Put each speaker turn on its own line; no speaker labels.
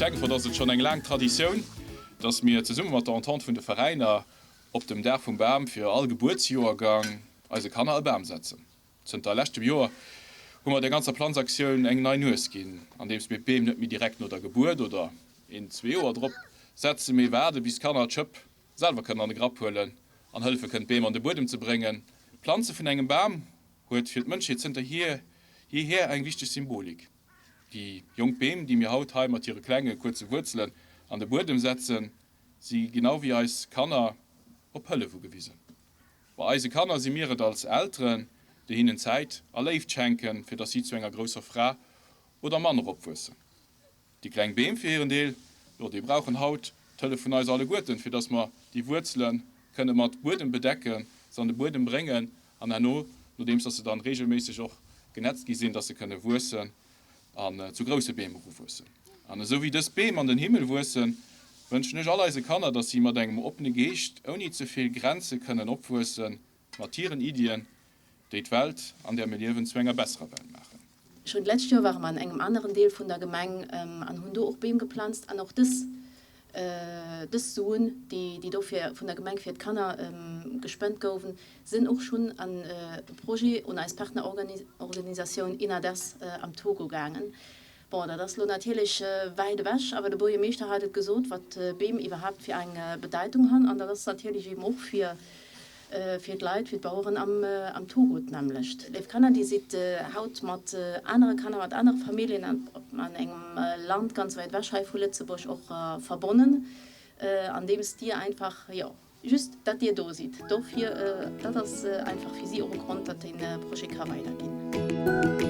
Stengefort ass et schonn eng laang Traditioun, dass mir zesumme mat der Entente vun de Veräiner op dem Dag vum Bam fir all Gebuertsjoergang eise Kanner e Bam setzen. Zënter leschtem Joer hu mer der ganzer Planzaktioun eng nei Nues ginn, andeems mir d'Beem net méi direkt no der Gebuert oder een, zwee Joer drop setzen, mee waarde bis d'Kanner d'Schëpp selwer kënnen an de Grapp huelen an hëllefe kënnen d'Beem an de Buedem ze bréngen. D'Planze vun engem Bam huet fir d'Mënschheet zënter jeehier eng wichteg Symbolik. Déi jonk Beem, déi mir haut hei mat hire klenge, kuerze Wuerzelen an de Buedem setzen, si genau wéi eis Kanner op Hëllef ugewisen. Bei eise Kanner si mir et als Elteren, déi hinnen Zäit a Léift schenken, fir dass si zu enger grousser Fra oder Mann eropwuessen. Déi kleng Beem fir hiren Deel, jo, déi brauchen haut d'Hëllef vun eis alleguerten, fir dass mer déi Wuerzele kënne mat Buedem bedecken, se an de Buedem bréngen an herno, nodeems dass se dann regelméisseg och genetzt gi sinn, dass se kënne wuessen an zu grousse Beem eruwuessen. An esou wéi dës Beem an den Himmel wuessen, wënschen ech all eise Kanner, dass si mat engem oppene Geescht, ouni ze vill Grenze kënnen opwuessen, mat hiren Iddien, déi d'Welt, an där mir liewen, zu enger besserer Welt maachen.
Schonn d'lescht Joer ware mer an engem aneren Deel vun der Gemeng an hunn do och Beem geplanzt. An och dës, dës Suen, déi, déi do fir, vun der Gemeng fir d'Kanner gespent gouwen, sinn och schonn an e Projet un eis Partnerorganisatioun INADES am Togo gaangen. Bon, dat ass elo natierlech wäit ewech, awer de Buergermeeschter hat et gesot, wat Beem iwwerhaapt fir eng Bedeitung han. An dat ass natierlech eben och fir, fir d'Leit, fir d'Baueren am, am Togo d'nämmlecht. Léif Kanner, Dir sidd haut mat anere Kanner, mat anere Familljen an, an engem Land ganz wäit ewech hei vu Lëtzebuerg och verbonnen, andeems Dir einfach, jo, just datt Dir do sidd. Dofir, dat ass einfach fir si och e Grond, datt dee Projet ka weiderginn.